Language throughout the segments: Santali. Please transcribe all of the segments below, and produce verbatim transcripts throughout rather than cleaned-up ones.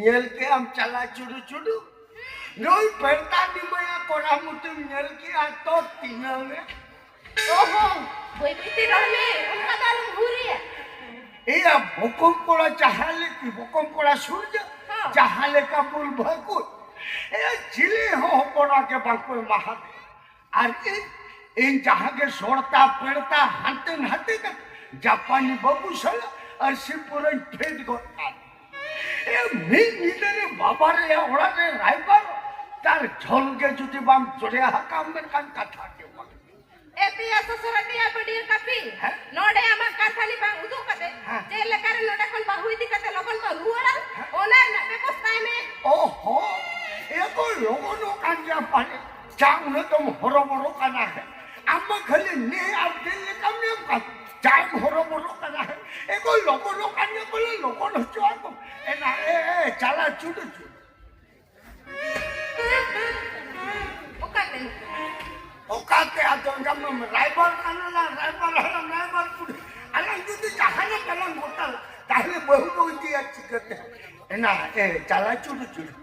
ᱧᱮᱞ ᱠᱮᱜ ᱟᱢ ᱪᱟᱞᱟ ᱪᱩᱰᱩ ᱪᱩᱰᱩ? ᱱᱩᱭ ᱯᱮᱲᱛᱟ ᱱᱤᱢᱟᱹᱭᱟ ᱠᱚᱲᱟ ᱢᱩᱛᱩᱢ ᱧᱮᱞ ᱠᱮᱜᱼᱟ ᱛᱚ ᱛᱤᱱᱟᱹᱝ ᱮ? ᱚᱦᱚ, ᱵᱟᱹᱭ ᱵᱟᱹᱭ ᱛᱮ ᱨᱚᱲ ᱢᱮ, ᱚᱱᱠᱟ ᱫᱚ ᱟᱞᱚᱢ ᱦᱩᱨᱤᱭᱟ᱾ ᱮᱭᱟ ᱵᱚᱠᱚᱢ ᱠᱚᱲᱟ ᱡᱟᱦᱟᱸ ᱞᱮᱠᱟ, ᱵᱚᱠᱚᱢ ᱠᱚᱲᱟ ᱥᱩᱨᱡᱟᱹ, ᱦᱚᱸ᱾ ᱡᱟᱦᱟᱸ ᱞᱮᱠᱟ ᱵᱩᱞ ᱵᱷᱟᱹᱠᱩᱨ᱾ ᱮᱭᱟ ᱪᱤᱞᱤ ᱦᱚᱸ ᱦᱚᱯᱚᱱᱟ ᱜᱮ ᱵᱟᱝ ᱠᱚ ᱮᱢᱟ ᱦᱟᱫᱮ᱾ ᱟᱨ ᱤᱧ, ᱤᱧ ᱡᱟᱦᱟᱸ ᱜᱮ ᱥᱚᱲᱛᱟ ᱯᱮᱲᱛᱟ ᱦᱟᱱᱛᱮ ᱱᱟᱛᱮ ᱠᱟᱛᱮ ᱡᱟᱯᱟᱱᱤ ᱵᱟᱹᱵᱩ ᱥᱟᱞᱟᱜ ᱟᱨ ᱥᱤᱯᱩᱨᱟᱹᱧ ᱯᱷᱮᱰ ᱜᱚᱫ ᱠᱟᱫ᱾ ᱮ, ᱢᱤᱫ ᱧᱤᱫᱟᱹ ᱨᱮ ᱵᱟᱵᱟ ᱨᱮᱭᱟᱜ ᱚᱲᱟᱜ ᱨᱮ ᱨᱟᱭᱵᱟᱨ, ᱛᱟᱨ ᱡᱷᱚᱞ ᱜᱮ ᱡᱩᱫᱤ ᱵᱟᱢ ᱡᱚᱲᱮ ᱟᱠᱟᱫ ᱢᱮᱱᱠᱷᱟᱱ ᱠᱟᱛᱷᱟ ᱜᱮ ᱵᱟᱝ᱾ ᱮ ᱛᱮᱭᱟ ᱥᱚᱥᱚᱨ, ᱮ ᱛᱮᱭᱟ ᱵᱟᱹᱰᱤᱭᱟᱹ ᱠᱟᱹᱯᱤ, ᱦᱮᱸ? ᱱᱚᱰᱮ ᱟᱢᱟᱜ ᱠᱟᱨᱫᱷᱟᱱᱤ ᱵᱟᱝ ᱩᱫᱩᱜ ᱠᱟᱛᱮ, ᱦᱮᱸ᱾ ᱪᱮᱫ ᱞᱮᱠᱟᱨᱮ ᱱᱚᱰᱮ ᱠᱷᱚᱱ ᱵᱟᱹᱦᱩ ᱤᱫᱤ ᱠᱟᱛᱮ ᱞᱚᱜᱚᱱ ᱵᱚᱱ ᱨᱩᱣᱟᱹᱲᱟ, ᱦᱮᱸ᱾ ᱚᱱᱟ ᱨᱮᱱᱟᱜ ᱵᱮᱵᱚᱥᱛᱷᱟᱭ ᱢᱮ᱾ ᱚᱦᱚ, ᱮ ᱠᱚ ᱞᱚᱜᱚᱱᱚᱜ ᱠᱟᱱ ᱜᱮᱭᱟ ᱯᱟᱞᱮ᱾ ᱪᱟ ᱩᱱᱟᱹᱜ ᱫᱚᱢ ᱦᱚᱨᱚᱵᱚᱨᱚᱜ ᱠᱟᱱᱟ ᱦᱮᱸ? ᱟᱢ ᱢᱟ ᱠᱷᱟᱹᱞᱤ ᱱᱮ ᱟᱨ ᱫᱮ ᱞᱮᱠᱟᱢ ᱧᱟᱢ ᱠᱟᱱ᱾ ᱪᱟᱢ ᱦᱚᱨᱚᱵᱚᱨᱚᱜ ᱠᱟᱱᱟ ᱦᱮᱸ? ᱮ ᱠᱚ ᱞᱚᱜᱚᱱᱚᱜ ᱠᱟᱱ ᱜᱮᱭᱟ ᱯᱟᱞᱮ, ᱞᱚᱜᱚᱱ ᱦᱚᱪᱚ ᱟᱠᱚ᱾ ᱮ ᱱᱟ, ᱮ, ᱮ, ᱪᱟᱞᱟ ᱪᱩᱰᱩ ᱪᱩᱰᱩ᱾ ᱚᱠᱟᱛᱮ ᱟᱫᱚ ᱧᱟᱢᱟᱢ? ᱨᱟᱭᱵᱟᱨ ᱠᱟᱱᱟᱞᱟᱝ, ᱨᱟᱭᱵᱟᱨ ᱦᱟᱲᱟᱢ, ᱨᱟᱭᱵᱟᱨ ᱵᱩᱰᱷᱤ᱾ ᱟᱞᱟᱝ ᱡᱩᱫᱤ ᱡᱟᱦᱟᱱᱟᱜ ᱛᱟᱞᱟᱝ ᱜᱚᱴᱟ, ᱛᱟᱦᱞᱮ ᱵᱟᱹᱦᱩ ᱵᱚ ᱤᱫᱤᱭᱟ ᱪᱤᱠᱟᱹᱛᱮ? ᱮᱱᱟ, ᱮ, ᱪᱟᱞᱟ ᱪᱩᱰᱩ ᱪᱩᱰᱩ᱾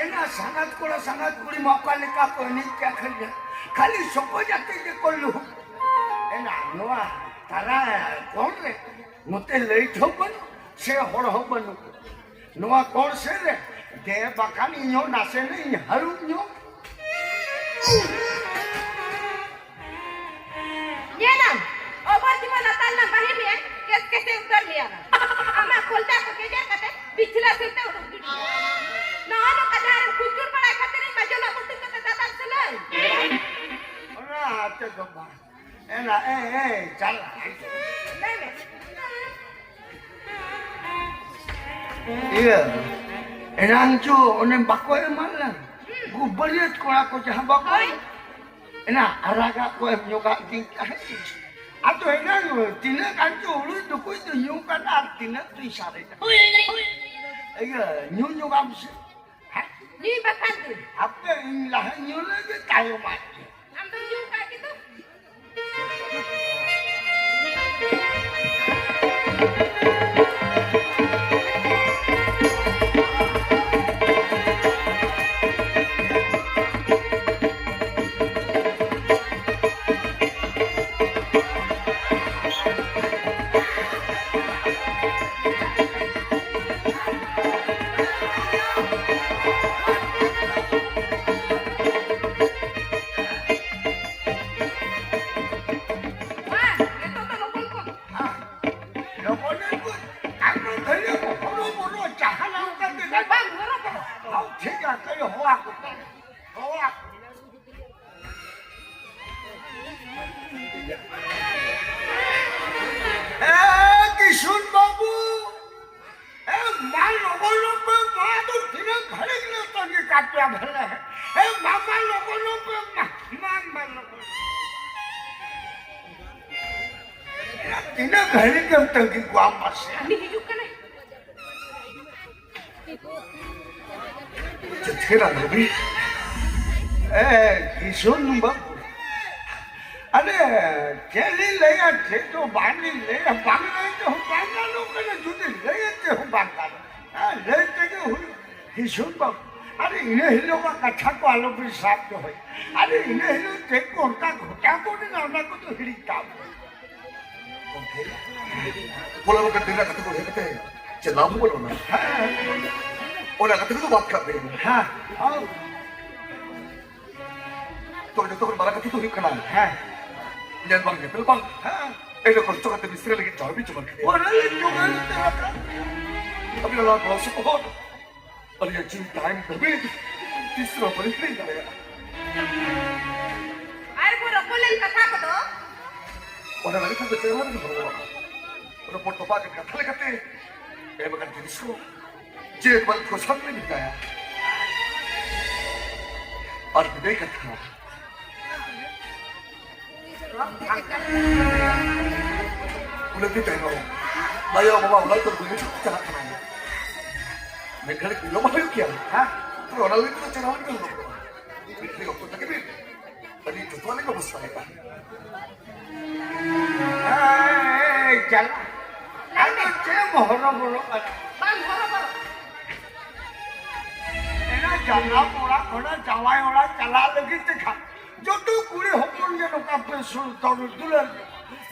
ᱮᱱᱟ, ᱥᱟᱸᱜᱟᱛ ᱠᱚᱲᱟ, ᱥᱟᱸᱜᱟᱛ ᱠᱩᱲᱤ ᱢᱟ ᱚᱠᱟ ᱞᱮᱠᱟ ᱠᱚ ᱮᱱᱮᱡ ᱠᱟᱱ ᱠᱷᱟᱱ ᱜᱮ, ᱠᱷᱟᱹᱞᱤ ᱥᱚᱠᱚᱡ ᱟᱛᱮ ᱜᱮᱠᱚ ᱞᱩᱦᱩᱠ᱾ ᱮᱱᱟ, ᱱᱚᱣᱟ ᱛᱟᱨᱟ ᱠᱚᱬ ᱨᱮ ᱱᱚᱛᱮ ᱞᱟᱹᱭᱤᱴ ᱦᱚᱸ ᱵᱟᱹᱱᱩᱜ, ᱥᱮ ᱦᱚᱲ ᱦᱚᱸ ᱵᱟᱹᱱᱩᱜ᱾ ᱱᱚᱣᱟ ᱠᱚᱬ ᱥᱮᱫ ᱨᱮ ᱫᱮ ᱵᱟᱠᱷᱟᱱ ᱤᱧ ᱦᱚᱸ ᱱᱟᱥᱮ ᱱᱟᱜ ᱤᱧ ᱦᱟᱹᱨᱩᱵ ᱧᱚᱜ᱾ ᱧᱮᱞᱟᱢ, ᱚᱵᱚᱨ ᱡᱤᱵᱚᱱ ᱞᱟᱛᱟᱨ ᱨᱮᱱᱟᱜ ᱵᱟᱹᱦᱤ ᱢᱮᱭᱟ, ᱠᱮᱥ ᱠᱮᱥᱮ ᱩᱛᱟᱹᱨ ᱢᱮᱭᱟ ᱱᱟ᱾ ᱟᱢᱟᱜ ᱠᱚᱞᱴᱟ ᱠᱚ ᱜᱮᱡᱮᱨ ᱠᱟᱛᱮ ᱵᱤᱪᱷᱞᱟ ᱥᱮᱫ ᱛᱮ ᱩᱰᱩᱠ ᱜᱤᱰᱤ ᱢᱮᱭᱟ᱾ ᱱᱚᱜᱼᱚ ᱱᱚᱝᱠᱟ ᱡᱟᱦᱟᱸ ᱨᱮᱢ ᱠᱷᱩᱪᱩᱨ ᱵᱟᱲᱟᱭ ᱠᱷᱟᱹᱛᱤᱨ ᱤᱧ ᱢᱟ ᱡᱚᱱᱚᱜ ᱵᱩᱴᱤ ᱠᱟᱛᱮ ᱫᱟᱫᱟᱞ ᱥᱟᱹᱱᱟᱹᱧ᱾ ᱚᱱᱟ ᱟᱛᱮ ᱫᱚ ᱵᱟᱝ᱾ ᱮᱱᱟ, ᱮ, ᱮ, ᱪᱟᱞᱟᱜ᱾ ᱞᱟᱹᱭ ᱢᱮ᱾ ᱤᱭᱟᱹ, ᱮᱱᱟᱝ ᱪᱚ ᱚᱱᱮ ᱵᱟᱠᱚ ᱮᱢᱟᱫ ᱞᱟᱝ? ᱩᱱᱠᱩ ᱵᱟᱹᱨᱭᱟᱹᱛ ᱠᱚᱲᱟ ᱠᱚ ᱡᱟᱦᱟᱸ ᱵᱟᱠᱚ ᱦᱳᱭ᱾ ᱮᱱᱟ ᱟᱨᱟᱜᱟᱜ ᱠᱚ ᱮᱢ ᱧᱚᱜᱟᱜ ᱜᱤᱧ ᱛᱟᱦᱮᱸᱫ᱾ ᱟᱫᱚ ᱮᱱᱟᱝ ᱛᱤᱱᱟᱹᱜ ᱜᱟᱱ ᱪᱚ ᱦᱩᱲᱩ ᱴᱩᱠᱩᱡ ᱫᱚ ᱧᱩ ᱠᱟᱱᱟ ᱟᱨ ᱛᱤᱱᱟᱹᱜ ᱫᱚᱧ ᱥᱟᱨᱮᱡᱟ᱾ ᱤᱭᱟᱹ, ᱧᱩ ᱧᱚᱜᱟᱢ ᱥᱮ? ᱦᱮᱸ? ᱧᱩᱭ ᱵᱟᱠᱷᱟᱱ ᱫᱚ᱾ ᱦᱟᱯᱮ, ᱤᱧ ᱞᱟᱦᱟᱧ ᱧᱩ ᱞᱮᱜᱮ, ᱛᱟᱭᱚᱢᱟᱜ ᱜᱮ᱾ ᱟᱢ ᱫᱚᱢ ᱧᱩ ᱠᱟᱜ ᱜᱮ ᱫᱚ᱾ ᱢᱟ, ᱱᱤᱛᱚᱜ ᱫᱚ ᱞᱚᱜᱚᱱ ᱠᱚ᱾ ᱞᱚᱜᱚᱱ ᱠᱚ᱾ ᱟᱨ ᱱᱚᱛᱮ ᱨᱮ ᱦᱚᱨᱚ ᱵᱚᱨᱚ ᱡᱟᱦᱟᱱᱟᱜ ᱚᱱᱠᱟ ᱛᱮ ᱵᱟᱝ ᱦᱚᱨᱚ ᱵᱚᱨᱚ᱾ ᱦᱚᱸ, ᱴᱷᱤᱠ ᱜᱮᱭᱟ, ᱛᱟᱦᱞᱮ ᱦᱚᱦᱚ ᱟᱠᱚ ᱠᱟᱱᱟ᱾ ᱦᱚᱦᱚ ᱟᱠᱚ᱾ ᱮ, ᱠᱤᱥᱩᱱ ᱵᱟᱹᱵᱩ᱾ ᱮ, ᱢᱟ ᱞᱚᱜᱚᱱ ᱞᱚᱜᱚᱱ ᱯᱮ, ᱢᱟ ᱫᱚ ᱛᱤᱱᱟᱹᱜ ᱜᱷᱟᱹᱲᱤᱡ ᱞᱮ ᱛᱟᱺᱜᱤ ᱠᱟᱜ ᱯᱮᱭᱟ ᱵᱷᱟᱞᱮ᱾ ᱮ, ᱢᱟ, ᱢᱟ ᱞᱚᱜᱚᱱ ᱞᱚᱜᱚᱱ ᱯᱮ, ᱢᱟ, ᱢᱟ, ᱢᱟ ᱞᱚᱜᱚᱱ᱾ ᱮ, ᱛᱤᱱᱟᱹᱜ ᱜᱷᱟᱹᱲᱤᱡ ᱮᱢ ᱛᱟᱺᱜᱤ ᱠᱚᱣᱟ ᱢᱟᱥᱮ? ᱩᱱᱤ ᱦᱤᱡᱩᱜ ᱠᱟᱱᱟᱭ᱾ ᱪᱮᱫ ᱠᱟᱱᱟ ᱵᱷᱟᱹᱵᱤ? ᱮ, ᱠᱤᱥᱩᱱ ᱵᱟᱹᱵᱩ᱾ ᱟᱨᱮ, ᱪᱮᱫ ᱞᱤᱧ ᱞᱟᱹᱭᱟ, ᱪᱮᱫ ᱫᱚ ᱵᱟᱝ ᱞᱤᱧ ᱞᱟᱹᱭᱟ, ᱵᱟᱝ ᱞᱟᱹᱭ ᱛᱮᱦᱚᱸ ᱵᱟᱝ ᱜᱟᱱᱚᱜ ᱠᱟᱱᱟ, ᱡᱩᱫᱤ ᱞᱟᱹᱭ ᱛᱮᱦᱚᱸ ᱵᱟᱝ ᱜᱟᱱᱚᱜ᱾ ᱦᱮᱸ, ᱞᱟᱹᱭ ᱛᱮᱜᱮ ᱦᱩᱭᱩᱜ, ᱦᱤᱥᱩᱱ ᱵᱟᱹᱵᱩ᱾ ᱟᱨᱮ, ᱤᱱᱟᱹ ᱦᱤᱞᱳᱜᱟᱜ ᱠᱟᱛᱷᱟ ᱠᱚ ᱟᱞᱚ ᱵᱤᱱ ᱥᱟᱵ ᱫᱚᱦᱚᱭᱟ᱾ ᱟᱨᱮ, ᱤᱱᱟᱹ ᱦᱤᱞᱳᱜ ᱪᱮᱫ ᱠᱚ ᱚᱱᱠᱟ ᱜᱷᱚᱴᱟᱣ ᱜᱚᱫ ᱮᱱᱟ, ᱚᱱᱟ ᱠᱚᱫᱚ ᱦᱤᱲᱤᱧ ᱠᱟᱜ ᱵᱤᱱ᱾ ᱜᱚᱢᱠᱮ, ᱵᱚᱞᱚ ᱠᱟᱛᱮ ᱰᱮᱨᱟ ᱠᱟᱛᱷᱟ ᱠᱚ ᱩᱭᱦᱟᱹᱨ ᱠᱟᱛᱮ ᱪᱮᱫ ᱞᱟᱵᱷ ᱦᱚᱸ ᱵᱟᱹᱱᱩᱜᱼᱟ᱾ ᱦᱮᱸ᱾ ᱚᱱᱟ ᱠᱟᱛᱷᱟ ᱠᱚᱫᱚ ᱵᱟᱫ ᱠᱟᱜ ᱵᱤᱱ᱾ ᱦᱮᱸ᱾ ᱛᱚ, ᱡᱚᱛᱚ ᱠᱷᱚᱱ ᱢᱟᱨᱟᱝ ᱠᱟᱛᱷᱟ ᱫᱚ ᱦᱩᱭᱩᱜ ᱠᱟᱱᱟ, ᱦᱮᱸ᱾ ᱧᱮᱞ ᱵᱟᱝ ᱧᱮᱯᱮᱞ ᱵᱟᱝ᱾ ᱦᱮᱸ᱾ ᱮᱱᱮ ᱠᱚᱥᱴᱚ ᱠᱟᱛᱮ ᱢᱤᱥᱛᱨᱤ ᱞᱟᱹᱜᱤᱫ ᱪᱟᱣᱵᱤ ᱡᱚᱜᱟᱲ ᱠᱮᱫᱟ᱾ ᱚᱱᱟ ᱞᱟᱹᱜᱤᱫ ᱡᱚᱜᱟᱲ ᱠᱮᱫᱟ᱾ ᱟᱹᱵᱤᱱᱟᱜ ᱱᱚᱣᱟ ᱜᱚᱲᱚ ᱥᱚᱯᱚᱦᱚᱫ ᱟᱹᱞᱤᱧᱟᱜ ᱡᱤᱣᱤ ᱛᱟᱭᱚᱢ ᱫᱷᱟᱹᱵᱤᱡ ᱛᱤᱥ ᱨᱮᱦᱚᱸ ᱵᱟᱹᱞᱤᱧ ᱦᱤᱲᱤᱧ ᱫᱟᱲᱮᱭᱟᱜᱼᱟ᱾ ᱟᱨ ᱵᱚ ᱨᱚᱯᱚᱲ ᱞᱮᱱ ᱠᱟᱛᱷᱟ ᱠᱚᱫᱚ? ᱚᱱᱟ ᱞᱟᱹᱜᱤᱫ ᱛᱮ ᱪᱮᱫ ᱦᱚᱸ ᱵᱟᱹᱞᱤᱧ ᱦᱚᱨᱚᱜᱼᱟ᱾ ᱨᱚᱯᱚᱲ ᱛᱚᱯᱟᱜ ᱠᱮᱫ ᱠᱟᱛᱷᱟ ᱞᱮᱠᱟᱛᱮ ᱮᱢ ᱟᱠᱟᱱ ᱡᱤᱱᱤᱥ ᱠᱚ ᱪᱮᱫ ᱵᱟᱝ ᱠᱚ ᱥᱟᱢᱱᱮ ᱢᱮᱛᱟᱭᱟ᱾ ᱟᱨ ᱵᱤᱫᱟᱹᱭ ᱠᱟᱛᱷᱟ, ᱩᱱᱟᱹᱜ ᱫᱤᱱ ᱛᱟᱭᱱᱚᱢ ᱟᱭᱳ ᱵᱟᱵᱟ ᱚᱲᱟᱜ ᱫᱚ ᱵᱟᱹᱧ ᱪᱟᱞᱟᱜ ᱠᱟᱱᱟ᱾ ᱢᱤᱫ ᱜᱷᱟᱹᱲᱤᱡ ᱵᱤᱞᱚᱢ ᱦᱩᱭᱩᱜ ᱜᱮᱭᱟ᱾ ᱦᱮᱸ? ᱛᱚᱵᱮ ᱚᱱᱟ ᱞᱟᱹᱜᱤᱫ ᱛᱮᱫᱚ ᱪᱮᱫ ᱦᱚᱸ ᱵᱟᱹᱧ ᱢᱮᱱ ᱜᱚᱫ ᱠᱟᱜᱼᱟ᱾ ᱢᱤᱫ ᱜᱷᱟᱹᱲᱤᱡ ᱚᱠᱛᱚ ᱛᱟᱹᱜᱤ ᱵᱤᱱ᱾ ᱟᱹᱞᱤᱧ ᱡᱚᱛᱚᱣᱟᱜ ᱞᱤᱧ ᱵᱮᱵᱚᱥᱛᱷᱟᱭᱮᱫᱼᱟ᱾ ᱮᱭ, ᱪᱟᱞᱟᱜ᱾ ᱟᱫᱚ ᱪᱮᱫ ᱮᱢ ᱦᱚᱨᱚᱵᱚᱨᱚᱜ ᱠᱟᱱᱟ? ᱵᱟᱝ ᱦᱚᱨᱚᱵᱚᱨᱚ᱾ ᱮᱱᱟ ᱡᱟᱱᱟᱢ ᱚᱲᱟᱜ ᱠᱷᱚᱱᱟᱜ ᱡᱟᱶᱟᱭ ᱚᱲᱟᱜ ᱪᱟᱞᱟᱜ ᱞᱟᱹᱜᱤᱫ ᱛᱮ ᱠᱷᱟᱱ ᱡᱚᱛᱚ ᱠᱩᱲᱤ ᱦᱚᱯᱚᱱ ᱜᱮ ᱱᱚᱝᱠᱟ ᱯᱮ ᱥᱩᱨ ᱛᱚᱨ ᱫᱩᱞᱟᱹᱲ᱾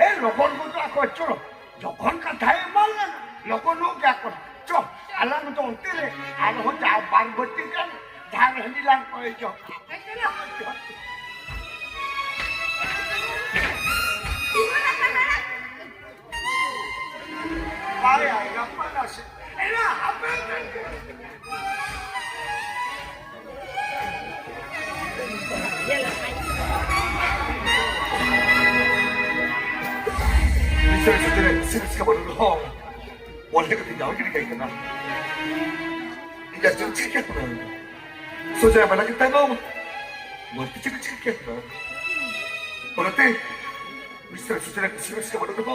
ᱮ, ᱞᱚᱜᱚᱱ ᱜᱚᱫᱚᱜ ᱟᱠᱚ, ᱪᱚᱞᱚ᱾ ᱡᱚᱠᱷᱚᱱ ᱠᱟᱛᱷᱟ ᱮᱢᱟᱱ ᱞᱮᱱᱟ, ᱞᱚᱜᱚᱱᱚᱜ ᱜᱮᱭᱟ ᱠᱚ᱾ ᱪᱚ, ᱟᱞᱟᱝ ᱫᱚ ᱚᱱᱛᱮ ᱨᱮ ᱟᱨᱦᱚᱸ ᱡᱟ ᱵᱟᱨ ᱵᱟᱹᱴᱤ ᱜᱟᱱ ᱫᱷᱟᱨ ᱦᱟᱺᱰᱤ ᱞᱟᱝ ᱠᱚᱭ ᱡᱚᱝ᱾ ᱵᱟᱭ ᱟᱭ ᱜᱟᱯᱟ ᱱᱟᱥᱮ᱾ ᱮᱱᱟ, ᱦᱟᱯᱮ᱾ ᱱᱤᱥᱪᱚᱭ ᱥᱮᱴᱮᱨ ᱥᱤᱨᱤᱡᱽ ᱠᱟ ᱵᱚᱞ ᱦᱚᱸ ᱚᱸᱰᱮ ᱠᱟᱛᱮ ᱡᱟᱣ ᱜᱤᱰᱤ ᱠᱟᱭ ᱠᱟᱱᱟ᱾ ᱤᱧᱟᱜ ᱪᱮᱫ ᱪᱤᱠᱟᱹ ᱠᱟᱱᱟ? ᱥᱚᱡᱟ ᱵᱟᱞᱟ ᱠᱤ ᱛᱟᱭᱱᱚᱢ ᱵᱟᱹᱲᱛᱤ ᱪᱮᱫ ᱪᱤᱠᱟᱹ ᱠᱟᱱᱟ? ᱚᱱᱟᱛᱮ ᱢᱤᱥᱴᱟᱨ ᱥᱩᱡᱟᱱᱟ ᱠᱩᱥᱤ ᱨᱟᱹᱥᱠᱟᱹ ᱵᱟᱹᱱᱩᱜ ᱛᱟᱠᱚ᱾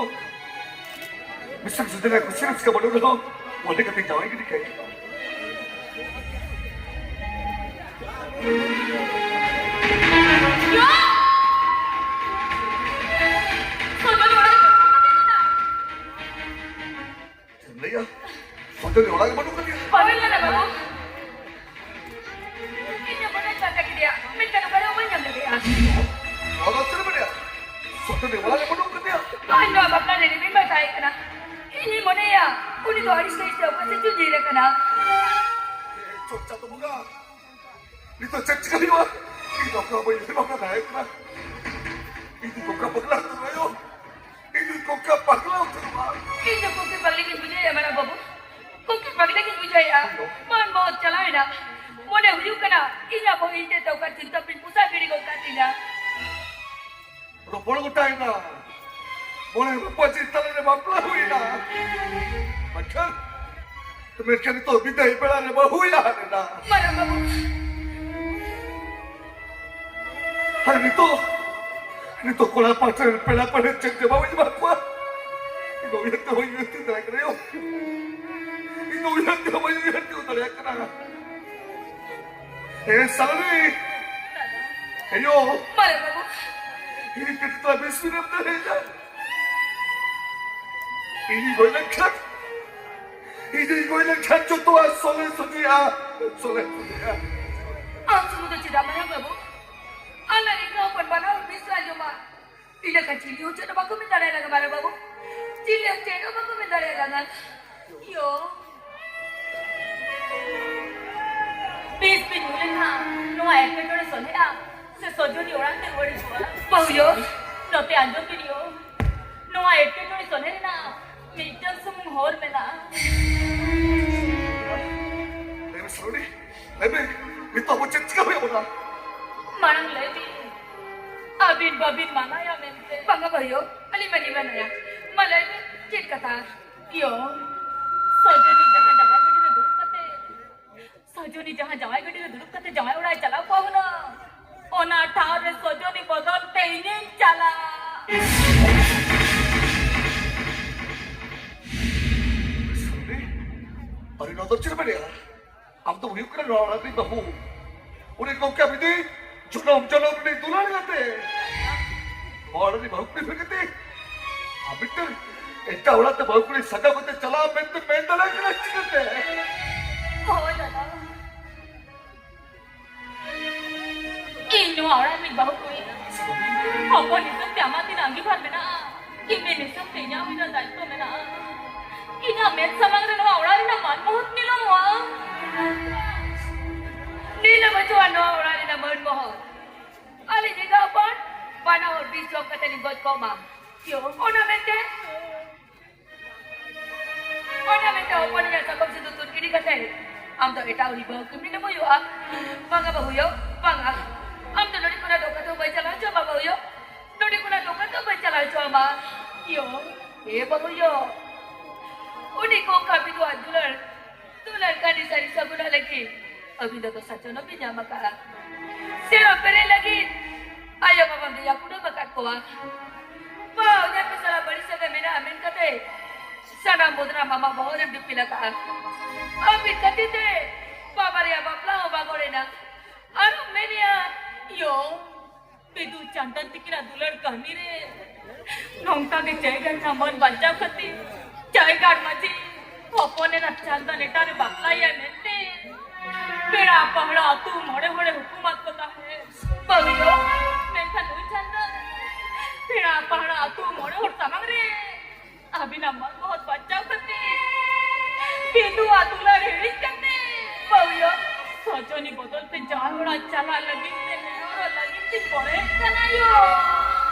ᱢᱤᱥᱴᱟᱨ ᱥᱩᱡᱟᱱᱟ ᱠᱩᱥᱤ ᱨᱟᱹᱥᱠᱟᱹ ᱵᱟᱹᱱᱩᱜ ᱨᱮᱦᱚᱸ ᱚᱸᱰᱮ ᱠᱟᱛᱮ ᱡᱟᱶᱟᱭ ᱜᱤᱰᱤ ᱠᱟᱭ ᱠᱟᱱᱟ᱾ ᱵᱟᱞᱟ ᱨᱮ ᱵᱟᱹᱱᱩᱜ ᱠᱟᱫᱮᱭᱟ᱾ ᱟᱡ ᱱᱚᱣᱟ ᱵᱟᱯᱞᱟ ᱨᱮ ᱨᱮᱵᱮᱱ ᱵᱟᱭ ᱛᱟᱦᱮᱸ ᱠᱟᱱᱟ᱾ ᱤᱧᱤᱧ ᱢᱚᱱᱮᱭᱟ, ᱩᱱᱤ ᱫᱚ ᱟᱹᱲᱤᱥ ᱟᱹᱲᱤᱥ ᱛᱮ ᱚᱠᱟ ᱥᱮᱫ ᱪᱚᱭ ᱧᱤᱨ ᱟᱠᱟᱱᱟ᱾ ᱪᱚᱯ ᱪᱟᱸᱫᱚ ᱵᱚᱸᱜᱟ, ᱱᱤᱛᱚᱜ ᱪᱮᱫ ᱪᱤᱠᱟᱹ ᱦᱩᱭᱩᱜᱼᱟ? ᱤᱧ ᱫᱚ ᱚᱠᱟ ᱵᱟᱹᱧ ᱩᱭᱦᱟᱹᱨ ᱵᱷᱟᱵᱽᱱᱟ ᱫᱟᱲᱮᱭᱟᱜ ᱠᱟᱱᱟ᱾ ᱤᱧ ᱫᱚ ᱚᱠᱟ ᱯᱟᱜᱽᱞᱟ ᱩᱛᱟᱹᱨᱚᱜᱼᱟ ᱭᱳ᱾ ᱤᱧ ᱫᱚ ᱚᱠᱟ ᱯᱟᱜᱽᱞᱟ ᱩᱛᱟᱹᱨᱚᱜᱼᱟ᱾ ᱤᱧ ᱫᱚ ᱠᱚᱝᱠᱤ ᱯᱟᱜᱽᱞᱤ ᱜᱤᱧ ᱵᱩᱡᱷᱟᱹᱣᱮᱫᱼᱟ ᱢᱟᱨᱟᱝ ᱵᱟᱹᱵᱩ᱾ ᱠᱚᱝᱠᱤ ᱯᱟᱜᱽᱞᱤ ᱜᱤᱧ ᱵᱩᱡᱷᱟᱹᱣᱮᱫᱼᱟ᱾ ᱢᱟᱱ ᱵᱚᱦᱚᱜ ᱪᱟᱞᱟᱣᱮᱱᱟ᱾ ᱢᱚᱱᱮ ᱦᱩᱭᱩᱜ ᱠᱟᱱᱟ ᱤᱧᱟᱜ ᱵᱚᱦᱚᱜ ᱤᱧ ᱛᱮ ᱚᱠᱟ ᱪᱤᱱᱛᱟ ᱯᱤᱧ ᱯᱚᱥᱟᱜ ᱜᱤᱰᱤ ᱜᱚᱫ ᱠᱟᱜ ᱛᱤᱧᱟ᱾ ᱨᱚᱯᱚᱲ ᱜᱚᱴᱟᱭᱮᱱᱟ᱾ ᱢᱚᱬᱮ ᱦᱚᱲ ᱯᱟᱹᱪᱤᱥ ᱛᱟᱞᱟ ᱨᱮ ᱵᱟᱯᱞᱟ ᱦᱩᱭᱱᱟ᱾ ᱢᱮᱱᱠᱷᱟᱱ, ᱢᱮᱱᱠᱷᱟᱱ ᱱᱤᱛᱚᱜ ᱵᱤᱫᱟᱹᱭ ᱵᱮᱲᱟ ᱨᱮ ᱵᱟᱹᱦᱩᱭ ᱟᱫ ᱮᱱᱟ᱾ ᱢᱟᱨᱟᱝ ᱵᱟᱹᱵᱩ᱾ ᱟᱨ ᱱᱤᱛᱚᱜ, ᱱᱤᱛᱚᱜ ᱠᱚᱲᱟ ᱯᱟᱦᱴᱟ ᱨᱮᱱ ᱯᱮᱲᱟ ᱯᱟᱹᱲᱦᱟᱹ ᱪᱮᱫ ᱡᱚᱵᱟᱵ ᱤᱧ ᱮᱢᱟ ᱠᱚᱣᱟ? ᱤᱧ ᱫᱚ ᱩᱭᱦᱟᱹᱨ ᱛᱮ ᱵᱟᱹᱧ ᱩᱭᱦᱟᱹᱨ ᱛᱤ ᱫᱟᱲᱮ ᱠᱟᱱᱟ ᱭᱳ᱾ ᱤᱧ ᱫᱚ ᱩᱭᱦᱟᱹᱨ ᱛᱮ ᱵᱟᱹᱧ ᱩᱭᱦᱟᱹᱨ ᱛᱤ ᱫᱟᱲᱮᱭᱟᱜ ᱠᱟᱱᱟ᱾ ᱮ ᱥᱟᱞᱟᱨᱤ! ᱮ ᱭᱳ! ᱢᱟᱨᱟᱝ ᱵᱟᱹᱵᱩ᱾ ᱤᱧ ᱠᱟᱹᱴᱤᱡ ᱛᱟᱞᱟ ᱵᱤᱥ ᱢᱤᱱᱤᱴ ᱛᱮ ᱦᱮᱡ ᱮᱱᱟ᱾ ᱤᱧᱤᱧ ᱜᱚᱡ ᱞᱮᱱᱠᱷᱟᱱ, ᱤᱧᱤᱧ ᱜᱚᱡ ᱞᱮᱱᱠᱷᱟᱱ ᱡᱚᱛᱚᱣᱟᱜ ᱥᱚᱞᱦᱮ ᱥᱚᱡᱷᱮᱜᱼᱟ, ᱥᱚᱞᱦᱮ ᱥᱚᱡᱷᱮᱜᱼᱟ᱾ ᱟᱢ ᱥᱩᱢᱩᱝ ᱫᱚ ᱪᱮᱫᱟᱜ ᱢᱟᱨᱟᱝ ᱵᱟᱹᱵᱩ? ᱟᱞᱮ ᱨᱮᱱ ᱦᱚᱯᱚᱱ ᱵᱟᱱᱟ ᱦᱚᱲ ᱵᱤᱥ ᱞᱮ ᱟᱸᱡᱚᱢᱟ᱾ ᱤᱱᱟᱹ ᱠᱷᱟᱱ ᱪᱤᱞᱤ ᱦᱚᱸ ᱪᱮᱫ ᱦᱚᱸ ᱵᱟᱠᱚ ᱢᱮᱱ ᱫᱟᱲᱮᱭᱟᱞᱟᱝᱟ ᱢᱟᱨᱟᱝ ᱵᱟᱹᱵᱩ᱾ ᱪᱤᱞᱤ ᱦᱚᱸ ᱪᱮᱫ ᱦᱚᱸ ᱵᱟᱠᱚ ᱢᱮᱱ ᱫᱟᱲᱮᱭᱟᱞᱟᱝᱟ᱾ ᱭᱳ᱾ ᱵᱤᱥ ᱯᱮ ᱧᱩ ᱞᱮᱠᱷᱟᱱ ᱱᱚᱣᱟ ᱮᱴᱠᱮᱴᱚᱬᱮ ᱥᱚᱞᱦᱮᱜᱼᱟ ᱥᱮ ᱥᱚᱡᱚᱱᱤ ᱚᱲᱟᱜ ᱛᱮ ᱨᱩᱣᱟᱹᱲ ᱦᱤᱡᱩᱜᱼᱟ? ᱵᱟᱹᱦᱩᱭᱳ᱾ ᱱᱚᱛᱮ ᱟᱸᱡᱚᱢ ᱵᱤᱱ ᱭᱳ᱾ ᱱᱚᱣᱟ ᱮᱴᱠᱮᱴᱚᱬᱮ ᱥᱚᱞᱦᱮ ᱨᱮᱱᱟᱜ ᱢᱤᱫᱴᱟᱝ ᱥᱩᱢᱩᱝ ᱦᱚᱨ ᱢᱮᱱᱟᱜᱼᱟ᱾ ᱞᱟᱹᱭ ᱢᱮ ᱥᱚᱞᱚᱱᱤ, ᱞᱟᱹᱭ ᱢᱮ, ᱱᱤᱛᱚᱜ ᱟᱵᱚ ᱪᱮᱫ ᱪᱤᱠᱟ ᱦᱩᱭᱩᱜ ᱟᱵᱚᱱᱟ? ᱢᱟᱲᱟᱝ ᱞᱟᱹᱭ ᱵᱤᱱ, ᱟᱹᱵᱤᱱ ᱵᱟᱹᱵᱤᱱ ᱢᱟᱱᱟᱭᱟ ᱢᱮᱱᱛᱮ᱾ ᱵᱟᱝᱟ ᱵᱟᱹᱦᱩᱭᱳ, ᱟᱹᱞᱤᱧ ᱢᱟᱞᱤᱧ ᱢᱟᱱᱟᱭᱟ᱾ ᱢᱟ ᱞᱟᱹᱭ ᱵᱤᱱ, ᱪᱮᱫ ᱠᱟᱛᱷᱟ? ᱭᱳ, ᱥᱚᱡᱚᱱᱤ ᱡᱟᱦᱟᱸ ᱡᱟᱶᱟᱭ ᱜᱟᱹᱰᱤ ᱨᱮ ᱫᱩᱲᱩᱵ ᱠᱟᱛᱮ, ᱥᱚᱡᱚᱱᱤ ᱡᱟᱦᱟᱸ ᱡᱟᱶᱟᱭ ᱜᱟᱹᱰᱤ ᱨᱮ ᱫᱩᱲᱩᱵ ᱠᱟᱛᱮ ᱡᱟᱶᱟᱭ ᱚᱲᱟᱜ ᱮ ᱪᱟᱞᱟᱣ ᱠᱚᱜᱼᱟ ᱦᱩᱱᱟᱹᱝ, ᱚᱱᱟ ᱴᱷᱟᱶ ᱨᱮ ᱥᱚᱡᱚᱱᱤ ᱵᱚᱫᱚᱞ ᱛᱮ ᱤᱧᱤᱧ ᱪᱟᱞᱟᱜᱼᱟ᱾ ᱥᱚᱡᱚᱱᱤ, ᱟᱨᱮ ᱱᱚᱣᱟ ᱫᱚ ᱪᱮᱫ ᱵᱮᱱ ᱞᱟᱹᱭᱟ? ᱟᱢ ᱫᱚ ᱦᱩᱭᱩᱜ ᱠᱟᱱᱟ ᱱᱚᱣᱟ ᱚᱲᱟᱜ ᱨᱤᱱᱤᱡ ᱵᱟᱹᱦᱩ᱾ ᱩᱱᱤ ᱜᱚᱢᱠᱮ ᱟᱢ ᱤᱫᱤ ᱡᱚᱱᱚᱢ ᱡᱚᱱᱚᱢ ᱨᱤᱱᱤᱡ ᱫᱩᱞᱟᱹᱲ ᱜᱟᱛᱮ᱾ ᱱᱚᱣᱟ ᱚᱲᱟᱜ ᱨᱤᱱᱤᱡ ᱵᱟᱹᱦᱩ ᱠᱩᱲᱤ ᱦᱩᱭ ᱠᱟᱛᱮ ᱟᱢ ᱢᱤᱫᱴᱟᱝ ᱮᱴᱟᱜ ᱚᱲᱟᱜ ᱛᱮ ᱵᱟᱹᱦᱩ ᱠᱩᱲᱤ ᱥᱟᱡᱟᱣ ᱠᱟᱛᱮ ᱪᱟᱞᱟᱣ ᱢᱮᱱᱛᱮ ᱢᱮᱱ ᱫᱟᱲᱮᱭᱟᱜ ᱠᱟᱱᱟ ᱪᱤᱠᱟᱹᱛᱮ? ᱦᱳᱭ ᱫᱟᱫᱟ, ᱤᱧ ᱱᱚᱣᱟ ᱚᱲᱟᱜ ᱨᱤᱱᱤᱡ ᱵᱟᱹᱦᱩ ᱠᱩᱲᱤ ᱦᱚᱯᱚᱱ ᱦᱤᱥᱟᱹᱵ ᱛᱮ ᱟᱢᱟᱜ ᱛᱤᱱᱟᱹᱜ ᱟᱸᱜᱤᱵᱷᱟᱨ ᱢᱮᱱᱟᱜᱼᱟ? ᱤᱧ ᱢᱤᱫ ᱦᱤᱥᱟᱹᱵ ᱛᱮ ᱤᱧᱟᱹᱜ ᱦᱚᱸ ᱢᱤᱫᱴᱟᱝ ᱫᱟᱭᱤᱛᱛᱚ ᱢᱮᱱᱟᱜᱼᱟ᱾ ᱤᱧᱟᱹᱜ ᱢᱮᱫ ᱥᱟᱢᱟᱝ ᱨᱮ ᱱᱚᱣᱟ ᱚᱲᱟᱜ ᱨᱮᱱᱟᱜ ᱢᱟᱱ ᱢᱚᱦᱚᱛ ᱧᱮᱞᱚᱜᱼᱟ᱾ ᱱᱤᱞᱟᱹ ᱵᱟᱹᱪᱩᱜᱼᱟ ᱱᱚᱣᱟ ᱚᱲᱟᱜ ᱨᱮᱱᱟᱜ ᱢᱟᱹᱱ ᱢᱚᱦᱚᱛ᱾ ᱟᱞᱮ ᱮᱸᱜᱟ ᱦᱚᱯᱚᱱ ᱵᱟᱱᱟ ᱦᱚᱲ ᱵᱤᱥ ᱡᱚᱢ ᱠᱟᱛᱮ ᱞᱤᱧ ᱜᱚᱡ ᱠᱚᱜ ᱢᱟ᱾ ᱚᱱᱟ ᱢᱮᱱᱛᱮ, ᱚᱱᱟ ᱢᱮᱱᱛᱮ ᱦᱚᱯᱚᱱ ᱤᱧᱟᱹᱜ ᱥᱟᱠᱚᱢ ᱥᱤᱸᱫᱩᱨ ᱛᱩᱫ ᱜᱤᱰᱤ ᱠᱟᱛᱮ ᱟᱢ ᱫᱚ ᱮᱴᱟᱜ ᱩᱱᱤ ᱵᱟᱹᱦᱩ ᱠᱤᱢᱤᱱ ᱮᱢ ᱦᱩᱭᱩᱜᱼᱟ᱾ ᱵᱟᱝᱟ ᱵᱟᱹᱦᱩᱭᱳ, ᱵᱟᱝᱟ᱾ ᱟᱢ ᱫᱚ ᱱᱚᱰᱮ ᱠᱷᱚᱱᱟᱜ ᱫᱚ ᱚᱠᱟ ᱛᱮᱦᱚᱸ ᱵᱟᱹᱧ ᱪᱟᱞᱟᱣ ᱦᱚᱪᱚ ᱟᱢᱟ ᱵᱟᱹᱦᱩᱭᱳ᱾ ᱱᱚᱰᱮ ᱠᱷᱚᱱᱟᱜ ᱫᱚ ᱚᱠᱟ ᱛᱮᱦᱚᱸ ᱵᱟᱹᱧ ᱪᱟᱞᱟᱣ ᱦᱚᱪᱚ ᱟᱢᱟ᱾ ᱭᱳ, ᱮ ᱵᱟᱹᱦᱩᱭᱳ᱾ ᱩᱱᱤ ᱠᱚᱝᱠᱟ ᱵᱤᱫᱩᱣᱟᱜ ᱫᱩᱞᱟᱹᱲ ᱫᱩᱞᱟᱹᱲ ᱠᱟᱹᱦᱱᱤ ᱥᱟᱹᱨᱤ ᱥᱟᱹᱜᱩᱱᱚᱜ ᱞᱟᱹᱜᱤᱫ ᱟᱹᱵᱤᱱ ᱫᱚ ᱥᱟᱪᱚᱱᱚᱜ ᱵᱤᱱ ᱧᱟᱢ ᱟᱠᱟᱫᱼᱟ᱾ ᱥᱮᱨᱣᱟ ᱯᱮᱨᱮᱡ ᱞᱟᱹᱜᱤᱫ ᱟᱭᱳ ᱵᱟᱵᱟ ᱵᱮᱭᱟ ᱠᱩᱰᱟᱹᱢ ᱟᱠᱟᱫ ᱠᱚᱣᱟ᱾ ᱵᱟᱹᱦᱩ ᱧᱮᱞ ᱯᱮ ᱥᱟᱞᱟᱜ ᱵᱟᱹᱲᱤᱡ ᱥᱟᱹᱜᱟᱹᱭ ᱢᱮᱱᱟᱜᱼᱟ ᱢᱮᱱ ᱠᱟᱛᱮ ᱥᱟᱱᱟᱢ ᱵᱚᱫᱱᱟᱢ ᱟᱢᱟᱜ ᱵᱚᱦᱚᱜ ᱨᱮᱢ ᱫᱤᱯᱤᱞ ᱟᱠᱟᱫᱼᱟ᱾ ᱟᱹᱵᱤᱱ ᱠᱷᱟᱹᱛᱤᱨ ᱛᱮ ᱵᱟᱵᱟ ᱨᱮᱭᱟᱜ ᱵᱟᱯᱞᱟ ᱦᱚᱸ ᱵᱟᱝ ᱚᱲᱮᱱᱟ᱾ ᱟᱨᱚᱢ ᱢᱮᱱᱮᱜᱼᱟ, ᱭᱳ, ᱵᱤᱫᱩ ᱪᱟᱸᱫᱟᱱ ᱛᱤᱠᱤᱱᱟᱜ ᱫᱩᱞᱟᱹᱲ ᱠᱟᱹᱦᱱᱤ ᱨᱮ ᱱᱚᱝᱠᱟ ᱜᱮ ᱡᱟᱭᱜᱟ ᱨᱮᱱᱟᱜ ᱢᱟᱹᱱ ᱵᱟᱧᱪᱟᱣ ᱠᱷᱟᱹᱛᱤᱨ ᱡᱟᱭᱜᱟ ᱢᱟᱹᱡᱷᱤ ᱦᱚᱯᱚᱱ ᱮᱨᱟ ᱪᱟᱸᱫᱟᱱ ᱮᱴᱟᱜ ᱨᱮ ᱵᱟᱯᱞᱟᱭᱮᱭᱟ ᱢᱮᱱᱛᱮ ᱯᱮᱲᱟ ᱯᱟᱹᱦᱲᱟᱹ ᱟᱹᱛᱩ ᱢᱚᱬᱮ ᱦᱚᱲᱮ ᱦᱩᱠᱩᱢᱟᱫ ᱠᱚ ᱛᱟᱦᱮᱸᱫ᱾ ᱵᱟᱹᱦᱩ ᱫᱚ ᱢᱮᱱᱠᱷᱟᱱ ᱱᱩᱭ ᱪᱟᱸᱫᱟᱱ ᱯᱮᱲᱟ ᱯᱟᱹᱦᱲᱟᱹ ᱟᱹᱛᱩ ᱢᱚᱬᱮ ᱦᱚᱲ ᱥᱟᱢᱟᱝ ᱨᱮ ᱟᱹᱵᱤᱱᱟᱜ ᱢᱟᱹᱱ ᱢᱚᱦᱚᱛ ᱵᱟᱧᱪᱟᱣ ᱠᱟᱛᱮ, ᱵᱤᱫᱩᱣᱟᱜ ᱫᱩᱞᱟᱹᱲ ᱦᱤᱲᱤᱧ ᱠᱟᱛᱮ, ᱵᱟᱹᱦᱩᱭᱳ, ᱥᱚᱡᱚᱱᱤ ᱵᱚᱫᱚᱞ ᱛᱮ ᱡᱟᱶᱟᱭ ᱚᱲᱟᱜ ᱪᱟᱞᱟᱜ ᱞᱟᱹᱜᱤᱫ ᱛᱮ ᱱᱮᱦᱚᱨᱚᱜ ᱞᱟᱹᱜᱤᱫ ᱛᱮ ᱯᱚᱨᱮᱡ ᱠᱟᱱᱟ ᱭᱳ᱾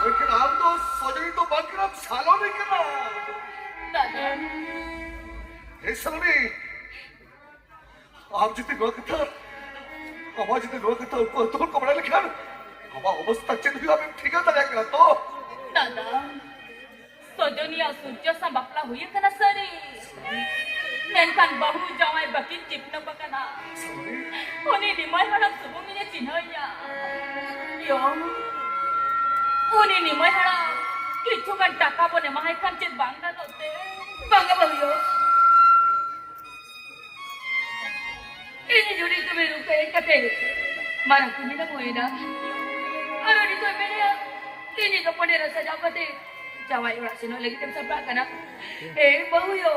ᱢᱮᱱᱠᱷᱟᱱ ᱟᱢ ᱫᱚ ᱥᱚᱡᱚᱱᱤ ᱫᱚ ᱵᱟᱝ ᱠᱟᱱᱟᱢ, ᱥᱟᱞᱚᱱᱤ ᱠᱟᱱᱟ᱾ ᱫᱟᱫᱟ᱾ ᱦᱮ ᱥᱟᱞᱚᱱᱤ, ᱟᱢ ᱡᱩᱫᱤ ᱱᱚᱣᱟ ᱠᱟᱛᱷᱟ, ᱟᱢᱟᱜ ᱡᱩᱫᱤ ᱱᱚᱣᱟ ᱠᱟᱛᱷᱟ ᱩᱱᱠᱩ ᱟᱹᱛᱩ ᱦᱚᱲ ᱠᱚ ᱵᱟᱲᱟᱭ ᱞᱮᱠᱷᱟᱱ, ᱟᱢᱟᱜ ᱚᱵᱚᱥᱛᱟ ᱪᱮᱫ ᱦᱩᱭᱩᱜᱼᱟ, ᱟᱢᱮᱢ ᱴᱷᱤᱠᱟᱹ ᱫᱟᱲᱮᱭᱟᱜ ᱠᱟᱱᱟ ᱛᱚ? ᱫᱟᱫᱟ, ᱥᱚᱡᱚᱱᱤᱭᱟᱜ ᱥᱩᱨᱡᱚ ᱥᱟᱶ ᱵᱟᱯᱞᱟ ᱦᱩᱭ ᱟᱠᱟᱱᱟ ᱥᱟᱹᱨᱤ, ᱢᱮᱱᱠᱷᱟᱱ ᱵᱟᱹᱦᱩ ᱡᱟᱶᱟᱭ ᱵᱟᱹᱠᱤᱱ ᱪᱤᱯᱱᱟᱹᱯ ᱟᱠᱟᱱᱟ᱾ ᱩᱱᱤ ᱱᱤᱢᱟᱹᱭ ᱦᱟᱲᱟᱢ ᱥᱩᱢᱩᱝ ᱤᱧᱮ ᱪᱤᱱᱦᱟᱹᱣᱮᱭᱟ᱾ ᱭᱚ, ᱩᱱᱤ ᱱᱤᱢᱟᱹᱭ ᱦᱟᱲᱟᱢ ᱠᱤᱪᱷᱩ ᱜᱟᱱ ᱴᱟᱠᱟ ᱵᱚᱱ ᱮᱢᱟᱭ ᱠᱷᱟᱱ ᱪᱮᱫ ᱵᱟᱝ ᱜᱟᱱᱚᱜ ᱛᱮ? ᱵᱟᱝᱟ ᱵᱟᱹᱦᱩᱭᱳ᱾ ᱤᱧ ᱡᱩᱫᱤ ᱛᱩᱢᱤ ᱨᱩᱯᱮ ᱦᱮᱡ ᱠᱟᱛᱮ ᱢᱟᱨᱟᱝ ᱠᱩᱧ ᱱᱟ ᱵᱚᱭᱮᱱᱟ᱾ ᱟᱨ ᱩᱱᱤ ᱫᱚᱭ ᱢᱮᱱᱮᱜᱼᱟ, ᱤᱧ ᱫᱚ ᱯᱚᱸᱰᱮ ᱨᱮ ᱥᱟᱡᱟᱣ ᱠᱟᱛᱮ ᱡᱟᱶᱟᱭ ᱚᱲᱟᱜ ᱥᱮᱱᱚᱜ ᱞᱟᱹᱜᱤᱫ ᱮᱢ ᱥᱟᱯᱲᱟᱜ ᱠᱟᱱᱟ᱾ ᱮ ᱵᱟᱹᱦᱩᱭᱳ,